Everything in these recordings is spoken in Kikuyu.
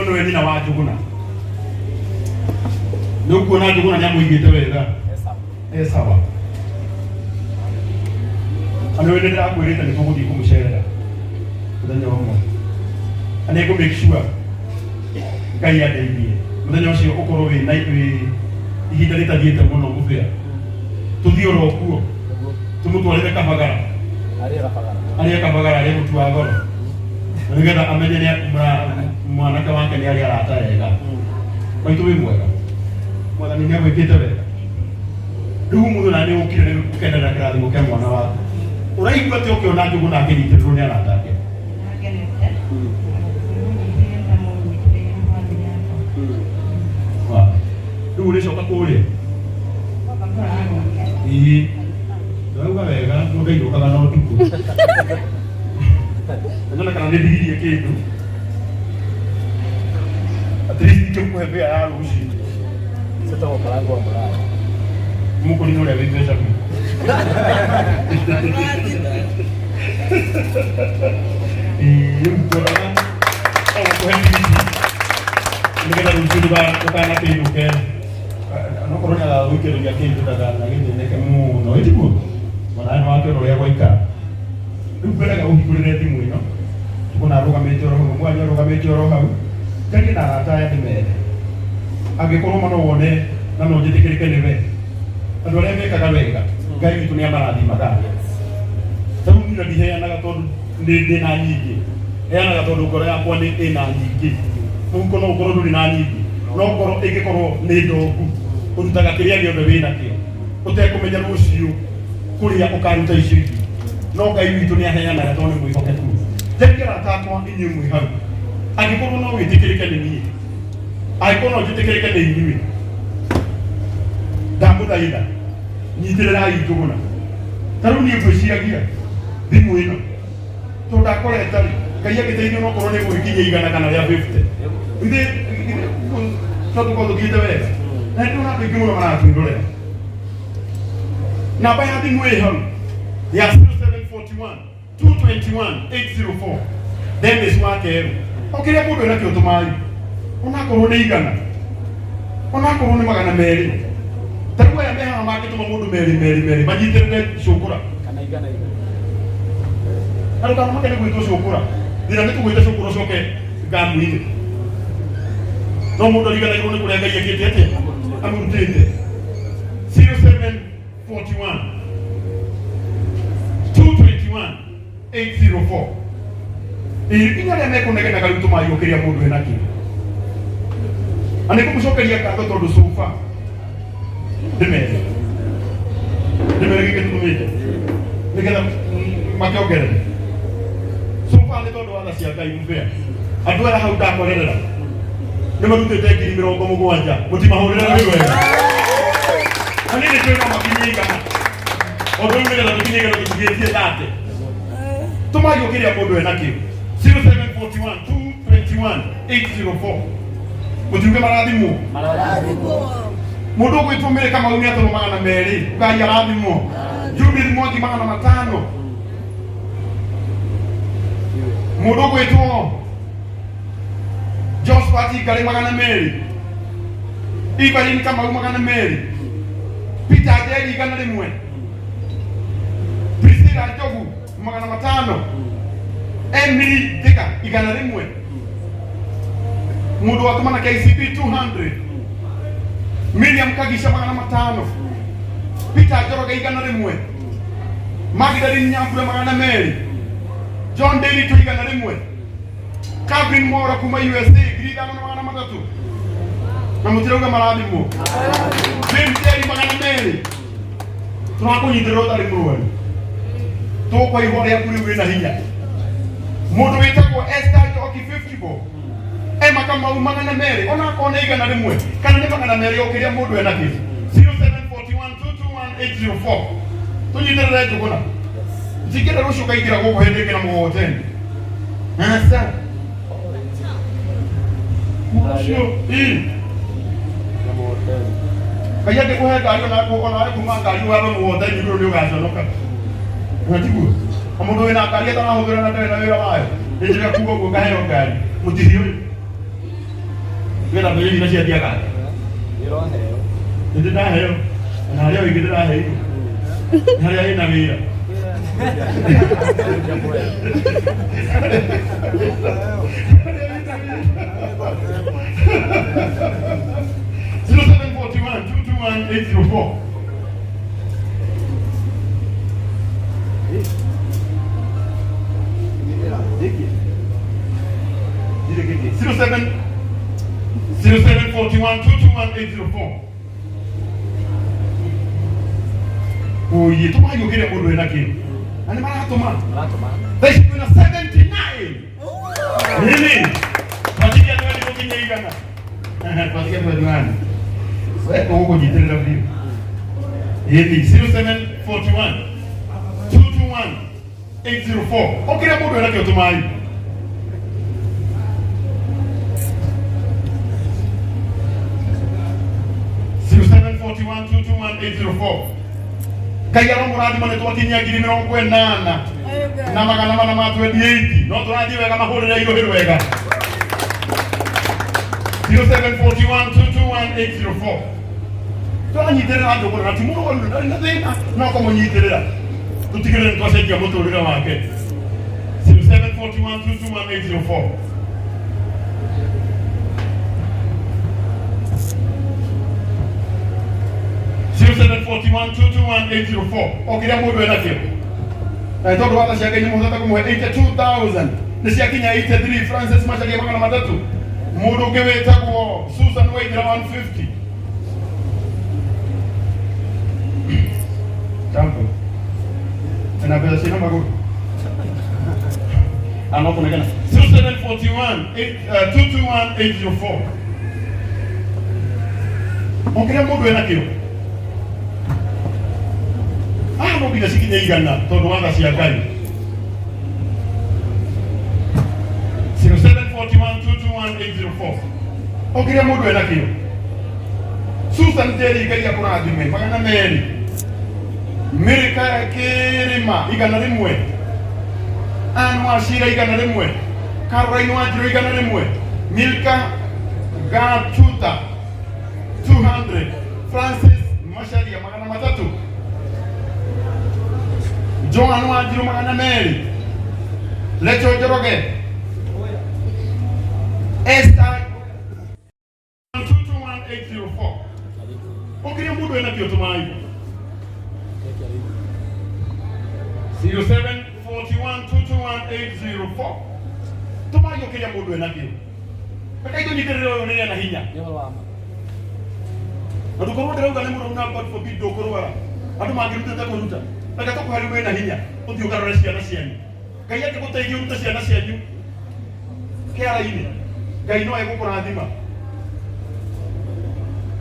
Nĩwe nyina wa Njũgũna. Nĩ ũkuona Njũgũna nĩ amũigĩte wega. E sawa. Na nĩ ndĩrakwĩrĩte nĩ tũgũthiĩ kũmũcerera mũthenya ũmwe. Na nĩ ngũ make sure Ngai andeithie mũthenya ũcio ũkorwo wĩ na wĩ ihinda rĩtathiĩte mũno mũbĩa. Tũthiĩ oro kuo tũmũtwarĩre kabagara. Arĩe kabagara. Arĩe kabagara, arĩe mũtu wa goro. Na nĩgetha amenye nĩ mwanake wake nĩ arĩ arata ega. Maitũ wĩ mwega. Mwathani nĩ agwĩkĩte wega. Rĩu ũmũthĩ ona nĩ ũkire nĩ gũkenerera kĩrathimo kĩa mwana waku. Ũraigua atĩa ũkĩona Njũgũna akĩnyitĩrĩrwo nĩ arata ake? Ngenete. Mũnyitĩrĩre mũnyitĩrĩire famĩlĩ yakwa. Wa. Rĩu ũrĩcoka kũrĩa? Ngoka kũrara gwake. Ĩĩ. Ndauga wega mũndũ ainũkaga na ũtukũ. Nyone kana nĩ ndigirie kĩndũ. At least ingĩkũhe mbĩa ya rũciũ. Ciĩtagwo mũrango wa mũraya. Mũkũrinũ ũrĩa wĩ mbeca biũ. Ĩĩ, rĩu ngwendaga no gũkũhe tigiti nĩgetha rũciũ ndũkanakĩinũke nokorwo nĩ agagũikĩrĩria kĩndũ ndakanagĩthĩnĩke mũno ĩ tiguo ona nĩ wakĩona ũrĩa gwaikara. Rĩu ngwendaga ũhingũrĩre thimũ ĩno tũkona arũgamĩte oro hau mwanya arũgamĩte oro hau njarie na arata aya ndĩmere angĩkorwo ma no wone na no njĩtĩkĩrĩke nĩwe. Andũ arĩa mekaga wega Ngai witũ nĩ amarathimaga. Ta rĩu niĩ ndiheanaga tondũ nĩ ndĩ na nyingĩ, heanaga tondũ ngoro yakwa nĩ ĩna nyingĩ. Mũhuko no ũkorwo ndũrĩ na nyingĩ, no ngoro ĩngĩkorwo nĩ ndongu, ũrutaga kĩrĩa gĩothe wĩ nakĩo ũtekũmenya rũciũ kũrĩa ũkaruta icio ingĩ. No Ngai witũ nĩ aheanaga tondũ nĩ mwĩhokeku. Njarie arata akwa inyuĩ mwĩ hau, angĩkorwo no wĩtĩkĩrĩke nĩ niĩ, angĩkorwo no njĩtĩkĩrĩke nĩ inyuĩ, ndamũthaitha nyitĩrĩrai Njũgũna. Ta rĩu niĩ ngwĩciragia thimũ ĩno tondũ ndakoreta rĩ, Ngai angĩteithia onokorwo nĩ gũgĩkinyia 100 kana rĩa 50, ithe no tũkorwo tũthiĩte wega. Na nĩ ndĩrona andũ aingĩ mũno maratwĩrorera. Namba ya thimũ ĩ hau ya 0741 221 804. Dennis wa Keru, o kĩrĩa mũndũ enakĩo tũmai, onakorwo nĩ 100, onakorwo nĩ 200. Ta rĩu aya me haha mangĩtũma mũndũ merĩ merĩ merĩ manyitĩrĩre cũkũra. Kana 100 100. Na ndũkanamake nĩ gwĩtwo cũkũra. Thĩna nĩ tũgwĩte cũkũra ũcoke ngamu-inĩ. No mũndũ ariganagĩrwo nĩ kũrĩa Ngai ekĩte atĩa? Amũrutĩte. 0741 221 804. Ĩĩ nginya arĩa mekũnegenaga rĩu tũmai o kĩrĩa mũndũ enakĩo. Na nĩ ngũmũcokeria ngatho tondũ so far ndĩmere ndĩmere gĩkĩ tũtũmĩte nĩgetha makĩongerere. So far nĩ tondũ wa tha cia Ngai mũbĩa andũ aya hau ndakorerera nĩ marutĩte 70,000. Mũtimahũrĩre rũĩ wega. Na niĩ nĩ njũĩ no makinyie 100. Ũndũ ũyũ nĩgetha tũkinyie 100 tũkinyĩtie 30. Tũmagio kĩrĩa mũndũ enakĩo. 0741 221 804. Mũtiuge marathimwo. Mũndũ ũgwĩtwo Mary Kamau nĩ atũmwo 200. Ngai arathimwo. Judith Mwangi 500. Mũndũ ũgwĩtwo Joshua Ngarĩ 200. Ibrahim Kamau 200. Peter Njeri 100. Priscilla Njogu 500. Emily Thiga 100. Mũndũ watũma na KCB 200. Miriam Kagisha 500. Peter Njoroge 100. Magdalene Nyambura 200. John Ndiritu 100. Calvin Mwaura kuma USA 5300. Na mũtirauga marathimwo. James Njeri 200. Tũrakũnyitĩrĩra ũtarĩ mũrwaru. Tũkwa ihũa rĩaku rĩu rĩna hinya. Mũndũ wĩtagwo Esther Njoki 50 bob. Emma Kamau 200 ona akorwo nĩ 100 kana nĩ 200 o kĩrĩa mũndũ enakĩo. 0741 221 804. Tũnyitĩrĩre Njũgũna. Njingĩra rũciũ ũkaingĩra gũkũ hĩndĩ ĩngĩ na mũgogoteni. Aca. Rũciũ ĩ. Ngai angĩkũhe ngari onawe kuma ngari ũgathe mũgogoteni igũrũ nĩ ũgaconoka. Na tiguo? O mũndũ wĩna ngari atarahũthĩra na ndarĩ na wĩra wayo. Nĩ njega kuga ũguo ngaheo ngari. Mũtihi ũyũ. Nigetha mbeca iria ciathiaga Ĩroheo. Nĩ ndaheo na harĩa wĩngĩ ndĩraheirwo nĩ harĩa ĩna wĩra. 0741 221 804. 07 0741 221 804. Oye, tũmayũkĩre mũndũ wĩna kĩo na nĩ maratũma. Maratũma. Thaa ici kwĩna 79. Nini twatigia twendi gũkinya 100. Ehe, twatigia 21 we ũgũkũnyitĩrĩra biũ. Ĩni 0741 221 804. Okĩrĩa mũndũ wĩna kĩo tũmai. 0741 221 804. Ngai aromũrathima nĩ twakinyia 80428 no tũrathiĩ wega mahũrĩre irũhĩ wega. 0741 221 804. Tũranyitĩrĩra Njũgũna na ti mũrwaru, ndarĩ na thĩna, no kũmũnyitĩrĩra tũtigĩrĩre nĩ twacenjia mũtũrĩre wake. 0741 221 804. 0741 221 804. O kĩrĩa mũndũ enakĩo na nĩ tondũ wa tha cia Ngai nĩ mũhotete kũmũhe 82,000 nĩ ciakinya 83. Francis Machagia 300, mũndũ ũngĩ wĩtagwo Susan Waithera 150. Tambo na mbeca ciĩna magũrũ ano kũnegena. 0741 221 804. O kĩrĩa mũndũ enakĩo ah no nginya cikinye 100 tondũ wa tha cia Ngai. 0741 221 804. O kĩrĩa mũndũ enakĩo. Susan Njeri, Ngai akũrathime, 200. Mĩrĩka Kĩrĩma 100. Ann Wacira 100. Caroline Wanjiru 100. Milka Gatuta 200. Francis Macharia 300. Joan Wanjiru 200. Lecho Njoroge Esther 221804. Okĩrĩa mũndũ enakĩo tũmai. 0741 221 804. Tũmai ũkĩrĩa mũndũ enakĩo. Reke itũnyitĩrĩre ũyũ nĩ na hinya. Nĩ ũhoro wa ma. Na ndũkorwo ndĩrauga nĩ mũrwaru na God forbid ndũkũrwara andũ mangĩrutĩte kũruta. Reke tũkũhe rĩu wĩna hinya ũthiĩ ũkarore ciana cianyu. Ngai angĩgũteithia ũrute ciana cianyu kĩara-inĩ, Ngai no egũkũrathima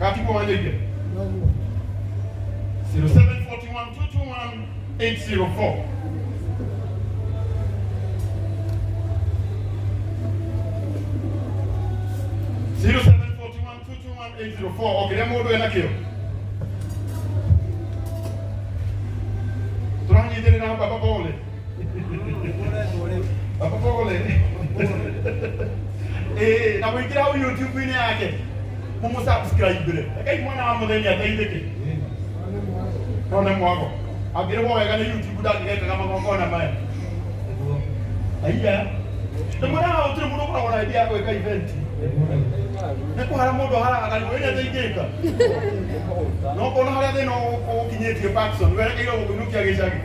gatiguo wanyoige. 0741 221 804. 0741 221 804. O kĩrĩa mũndũ enakĩo tũranyitĩrĩra. Baba pole, baba pole. Ĩĩ, na mũingĩre hau YouTube-inĩ yake mũmũ-subscribe. Rekei mwana wa mũthenya ateithĩke. No nĩ mwago angĩrĩhwo wega nĩ YouTube ndangĩgekaga magongona maya. Aiya, nĩ mwena gũtirĩ mũndũ ũkoragwo na idea ya gwĩka event nĩ kũhara mũndũ aharaga karigũ ĩrĩa teingĩka no kona harĩa thĩna ũkinyĩtie Parkson werekeire gũkũinũkia gĩcagi.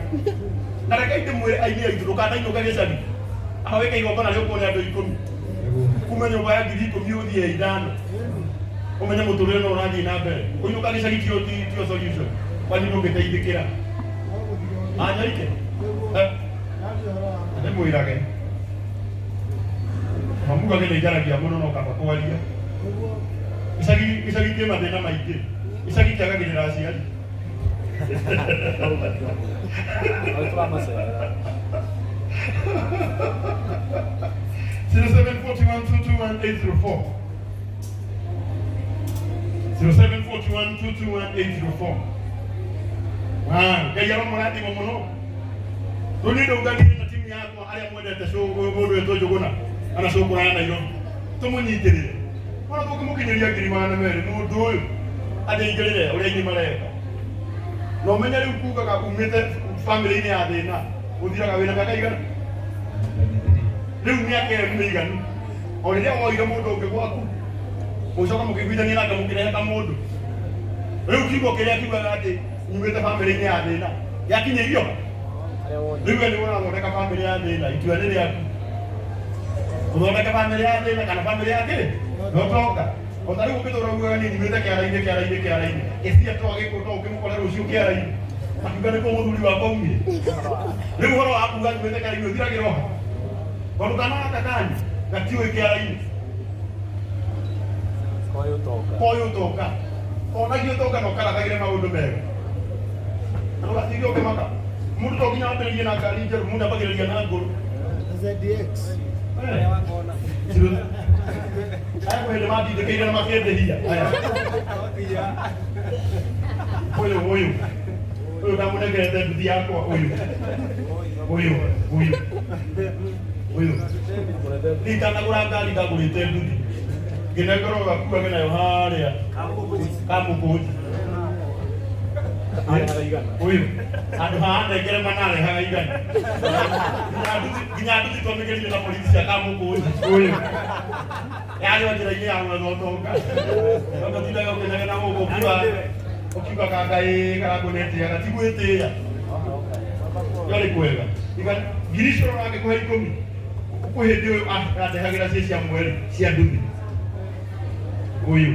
Na reke ndĩmwĩre aini aitũ ndũkanainũke gĩcagi aha wĩke igongona rĩũkwo nĩ andũ 10 kuma nyũmba ya 10,000 ũthiĩ 5,000 ũmenye mũtũrĩre no ũrathiĩ na mbere. Kũinũka gĩcagi tio solution kwanyu ndũngĩteithĩkĩra anyaike ndĩmwĩrage mamugage nĩ njaragia mũno no kaba kwaria. Gĩcagi, gĩcagi kĩ mathĩna maingĩ. Gĩcagi kĩagagĩrĩra aciari. Hau tũramacerera. 0741 221 804. 0741 221 804. Ngai aromũrathima mũno. Rĩu nĩ ndũnganire na timu yakwa arĩa mwendete mũndũ wĩtwo Njũgũna ana cũkũra ya Nairobi tũmũnyitĩrĩre. Ona tũngĩmũkinyĩria 200,000 mũndũ ũyũ athĩingĩrĩre ũrĩa aini mareka. Na ũmenye rĩu kugaga umĩte bamĩrĩ-inĩ ya thĩna ũthiraga wĩna mĩaka igana. Rĩu mĩaka ĩyo nĩ mĩiganu. O rĩrĩa woire mũndũ ũngĩ gwaku mũcoka mũkĩiguithania nake mũkĩrehe kamũndũ. Rĩu kiugo kĩrĩa kiugaga atĩ nyumĩte bamĩrĩ-inĩ ya thĩna gĩakinyĩirio. Rĩu we nĩwe ũrathondeka bamĩrĩ ya thĩna, itua nĩ rĩaku. Ũthondeke bamĩrĩ ya thĩna kana bamĩrĩ ya kĩ? Na ũtonga. O ta rĩu ũngĩtũra ugaga niĩ nyumĩte kĩara-inĩ kĩara-inĩ kĩara-inĩ. Ĩcia to agĩkũ to ũkĩmũkore rũciũ kĩara-inĩ. Akiuga nĩkuo mũthuri wakwa aumire. Rĩu ũhoro wa kuga nyumĩte kĩara-inĩ ũthiragĩra o hau. Tondũ kana gaka kanyu gatiũĩ kĩara-inĩ. Koĩ ũtonga. Koĩ ũtonga. Onagia ũtonga na ũkarathagĩre maũndũ mega. Na ndũgatige ũkĩmaka. Mũndũ to nginya ambĩrĩrie na ngari njerũ, mũndũ ambagĩrĩria na ngũrũ. ZX. Aya kwĩ hĩndĩ mandindĩkĩire na makĩndĩhia. Aya. Ũyũ ũyũ. Ũyũ ndamũnengerete nduthi yakwa ũyũ. Ũyũ ũyũ. Ũyũ. Niĩ itanagũra ngari ndagũrĩte nduthi. Ngĩnengerwo gakuage nayo harĩa. Kamũkũnji. Arehaga igana. Ũyũ. Handũ ha anengere mana arehaga igana. Nginya nduthi twamĩgerire na borithi cia Kamũkũnji. Ũyũ. Yarĩ o njĩra-inĩ ya gwetha ũtonga. Tondũ tindaga ũkĩnegena gũkũ ũkiuga ũkiuga kanga ĩ karangũ nĩetĩaga ti gwĩtĩĩa. Yarĩ kwega. Iga ngiri icio ũrona angĩkũhe ikũmi. Kwĩ hĩndĩ ũyũ andehagĩra ciĩ cia mweri cia nduthi. Ũyũ.